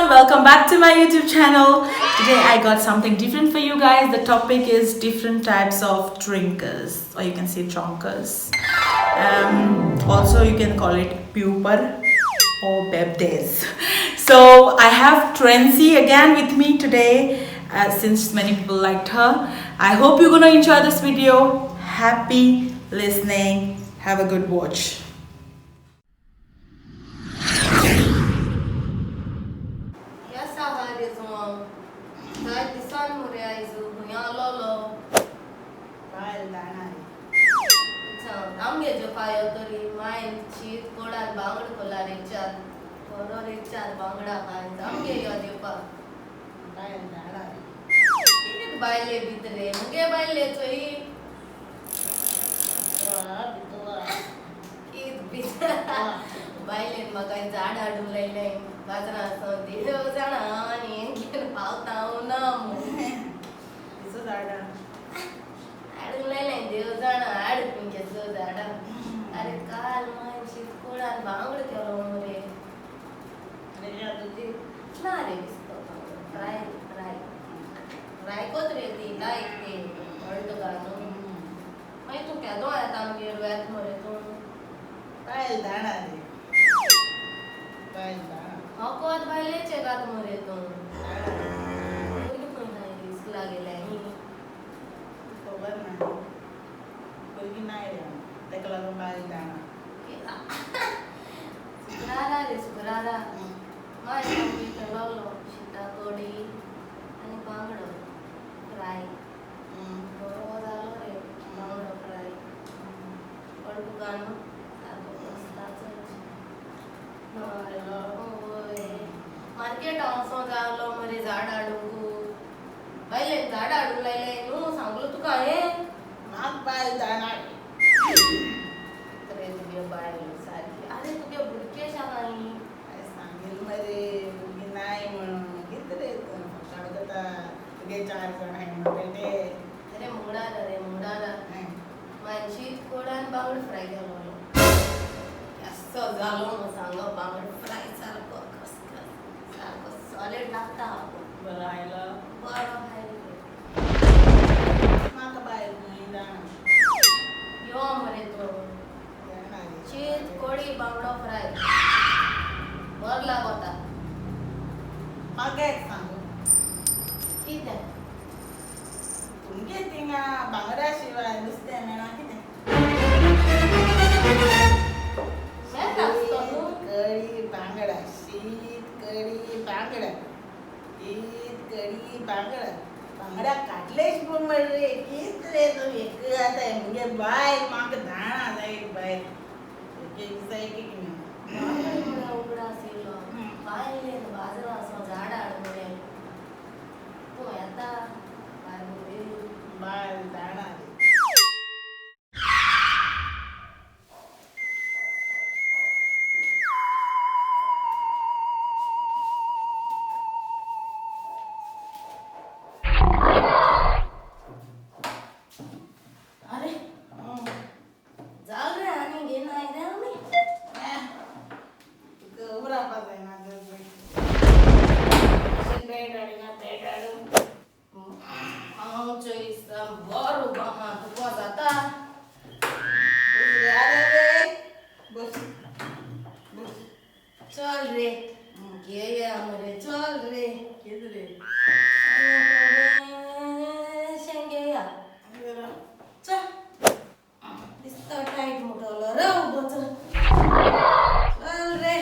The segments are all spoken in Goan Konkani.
everyone, welcome back to my YouTube channel. Today I got something different for you guys. The topic is different types of drinkers, or you can say drunkers. Also you can call it puper or bebdes. So I have Trency again with me today, since many people liked her. I hope you're gonna enjoy this video. Happy listening. Have a good watch. केसा हा रे जुवांव जाय दिसान मरे आयज हुंय आलोलो. बायल जाणा रे. सांग आमगे जेवपा यो तरी मायन शीत कोडान बांगडो कोला रे चार बरो रे चार बांगडा खाय आमगे यो जेवपाक. बायल जाणा रे. कितें बायले भितरे मुगे बायले चोय कित भितर बायलेन म्हाका झाड हाडून लायलें बाजारां सावन देव जाणा आनी हें पावता हांव ना म्हूण. झाडां हाडून लायलें देव जाणा हाड खंयचें झाडां. अरे काल मायन शीत कोडान बांगडो केलो मरे. तुजी ना रे दिसतो फ्राय फ्राय फ्राय कोत रे ती लायक ती व्हडलो घालून. मागीर तूं केदो येता आमगेर वेत मरे तूं. बायल जाणा रे. बायल जाणा. होकोत बायलेचें घात मरे तूं. भुरगीं खंय नाय इस्कुला गेल्याय. खबर ना भुरगीं नाय रे ताका लागून बायल जाणा. सुक्रारा रे सुक्रारा मागीर आमी केलोलो शिता कडी आनी बांगडो फ्राय बरो जालो रे बांगडो फ्राय पडपू सारको मस्ताचोच. हय मार्केट वचों जालो मरे झाड हाडूंक बायलेन झाड हाडूंक लायलें न्हू सांगलो तुका हांवें. म्हाका बायल जाणा रे तुगे बायल सारकी. आरे तुगे भुरगे शा कांय सांगील मरे भुरगीं नाय म्हणून कितें रे तूं फकाण करता तुगे चार जाण आहाय म्हणून पेटे. अरे मुंगडार रे मुंगडार मागीर शीत कोडान बांगडो फ्राय केलो केसो जालो म्हूण सांगो बांगडो फ्राय सारको खसखस सारको सॉलीड लागता. बरो आयलो बरो खायलो. म्हाका बायल खंय जाणा. यो मरे तूं शीत कोडी बांगडो फ्राय बरो लागता. म्हाका एक सांगू कितें तुमगे थिंगा बांगड्या शिवाय नुस्तें मेळना कितें. मेळटा आसतो न्हू. कडी बांगडा शीत कडी बांगडा शीत कडी बांगडा बांगड्या काटलेच पूण मरे कितें रे तूं एक आतां मुगे बायल म्हाका जाणा जाय बायल एक एक दिसा एक एक मेळना. बांगडे म्हळ्यार उगडास येयलो बायलेन बाजारां वचोन झाड हाड म्हळें तूं येता बायल बरी. बायल जाणा रे. अरे जाल रे आनी घेयनाय रे आमी. तुका उरापा जायना बेड हाडिना बेड हाडून हांव चोयसा बरो उबो आहा तुका जाता. अरे रे बस बस चल रे घेया मरे चल रे. कितें रे आनी थोडेशें घेया चल दिसता टायट मुटलो रे उबो चल चल रे.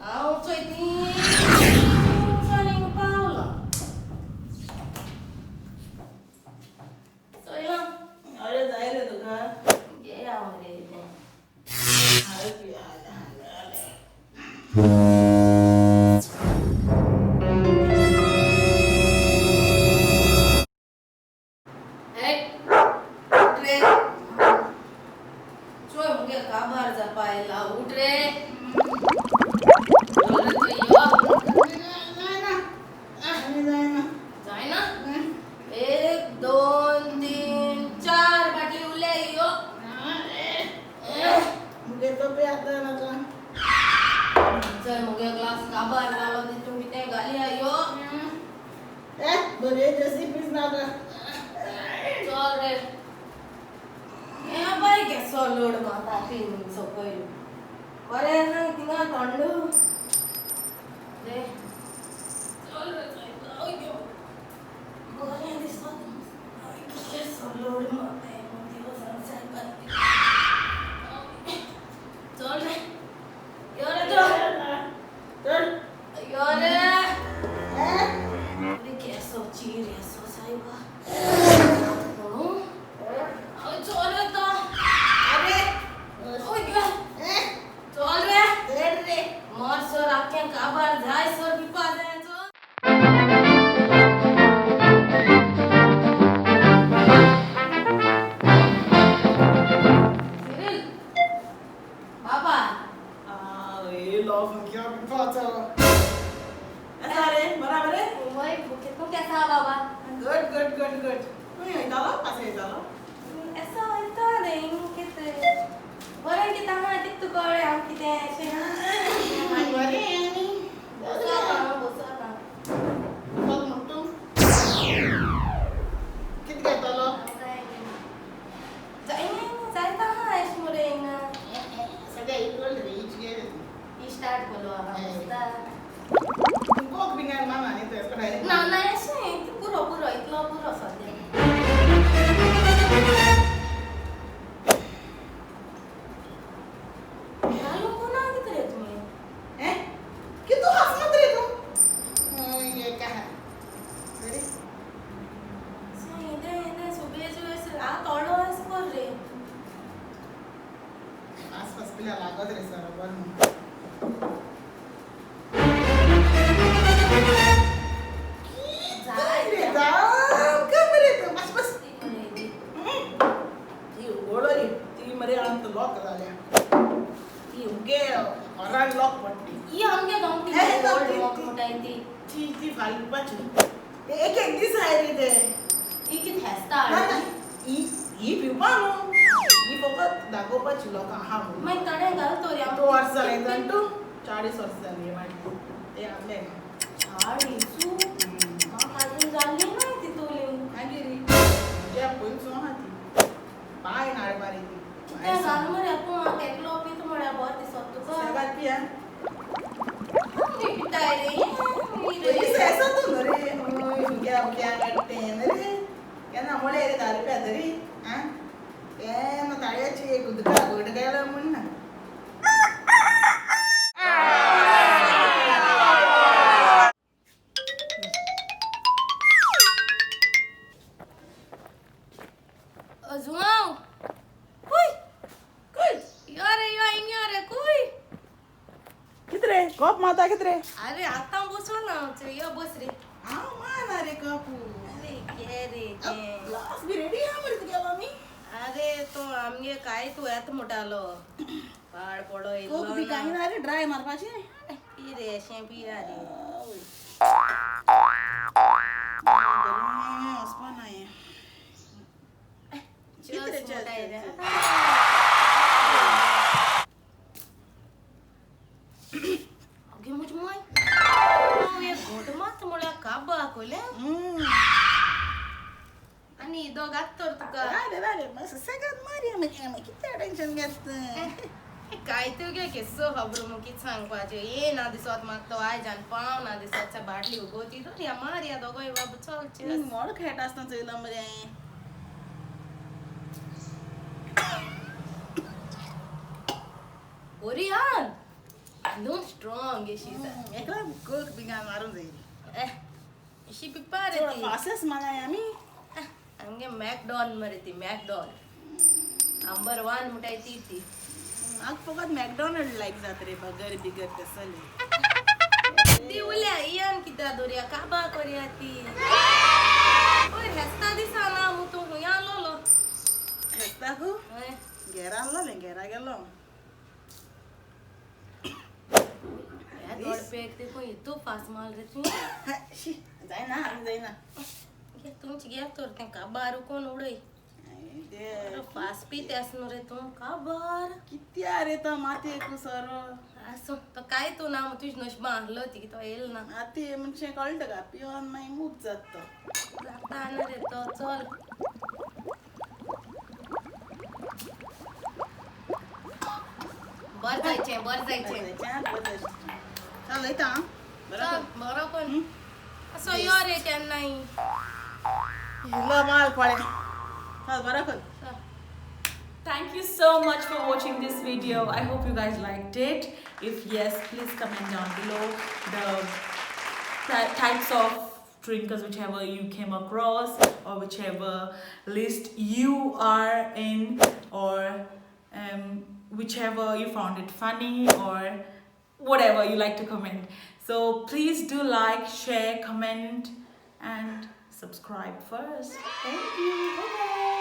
हांव चोय तिनसांनी पावलो चोयलां. अरे जाय रे तुका. घेया मरे तें. अरे आले आले आले. ए उठ रे चोय मुगे काबार जावपा आयला उठ रे. चल रे तूं यो. जायना जायना 1 2 3 4 बाटली उरल्या यो. मुगे तोपे आतां नाका. चल मुगे ग्लास काबार जालो तितून कितें घालया यो. बरे रेसिपीज ना. चल रे हे बाय केसो लोड माता तीन सकयल बरें ना थिंगा थंड रे. चल रे बरें दिसता केसो लोड माता चल रे यो रे चल यो रे. केसो चीर येसो सायबा चल रे तो. अरे चल रे चल रे मोर सर आख्या काबार जाय सर पिपा जाय. चल सिरिल बाबा. अरे लॉफ क्या पिपाचा अरे बराबर है. वय तू कैसा बाबा? Good good good good. तू येतालो पासे येतालो असं वयता रे कितें बरें कितें आहा तितू कळ्ळें आम कितें अशें बरें आनी बसोता बसोता म्हणटू कितें घेतालो? जायना जायता आहा अशें मरे हिंगा सगळें इक्वल रीच घे. स्टार्ट केलो आहा मस्ता. कोक बिंगार मामा न्ही थंय डायरेक्ट ना ना अशें पुरो पुरो इतलो पुरो सद्या. घालूंक ना कितें रे तुमी? कितू हांसमत रे तूं? काय तोडो अशें कर रे. आसपास पिल्या लागत रे सर बरें. लॉक जाल्या ती उगे घरान लॉक पडटी. ही आमगे गांवठी मोठ मोठाय ती ती ती फालपाची एक एक दीस आय रे ते. ही कितें हेसता? ही ही पिवपा न्हू, ही फकत दाखोवपाची लोकांक आहा म्हणून. मागीर ताणें घाल तर. तो वर्स जालें जाण तूं 40 वर्स जालीं वाडली ते आमले. 40 म्हाका आजून जाल्ली ना तितूली. मागीर म्हज्या पयलींच आहा ती पांय नाडपारी ती. कितें घाल मरे तूं म्हाका एकलो पिता म्हळ्यार बरें दिसत तुका. सेगात पिया पिताय रे ऐसा तूं न्हू रे क्या क्या काडटें रे केन्ना मुळे रे 10 रुपया तरी आं केन्ना ताळयाची एक उदका घट गेलो म्हण ना. जुआव कुय यो रे यो हिंग रे कुय कित रे कप माता कित रे? अरे आतां बसोन हांव यो बस रे. हांव माना रे कपू. अरे के रे ग्लास बी रेडी आहा मरे तुगे मामी. अरे तो आमगे काय तूं येता म्हणटालो पाड पडो कोक बी कांय ना रे ड्राय मारपाचें पी रे अशें पिया रे. वचपा ना हें. चर्स म्हणटाय रे. अगे म्हजी माय एक घोट मात म्हळ्यार काबा कोयले आनी दोग आत तर तुका. अरे अरे सुसेगाद मारया मागीर कितें टेंशन घेत? काय तुगे केसो खबर मग कितें सांगपाचें ये ना दिसत म्हाका तो आयज आनी पाव ना दिसत बाटली उगोती तर मारया दोगोय बाबू चल चेस. मोड खेळटा आसतना चोयला मरे हांवें. बरी आन एकदम स्ट्रॉंग अशी. एकला कोक बिंगान मारून जाय. अशी पिप्पा रे ती. फास्टच मानाय आमी. आमगे मॅकडॉन मरे ती मॅकडॉन नंबर 1 म्हणटाय ती ती. म्हाका फकत मॅकडॉनल्ड लायक जाता रे बर्गर बिगर तसले. ती उल्या इयान कित्या दोरया काबा करया ती. पयर हेसता दिसना मू तूं खूंय आसलोलो? हेसता गो घेरा आसलोलें घेरा गेलो. इतू फास्ट माल रे तूं. जायना आमी जायना. तुमची घे तर तें काबार कोण उडय. फास्ट पी तेस न्हू रे तूं काबार कित्या रे तो मातयेक सरो. आसूं, तो कांय तूं ना, तुज नशिबां आहलो ती, तो येयल ना. आतां हे म्हणचे कळटा का, पिवन मागीर मूक जाता तो. जाता ना रे तो, चल. बरें जायचें, बरें जायचें. चल वयता आं. बरो चल, बरो कोण असो यो रे केन्नाय. इल्लो माल पळय. चल बरो कर. चल. Thank you so much for watching this video. I hope you guys liked it. If yes, please comment down below the types of drinkers, whichever you came across, or whichever list you are in, or whichever you found it funny, or whatever you like to comment. So please do like, share, comment, and subscribe first. Thank you. Bye bye.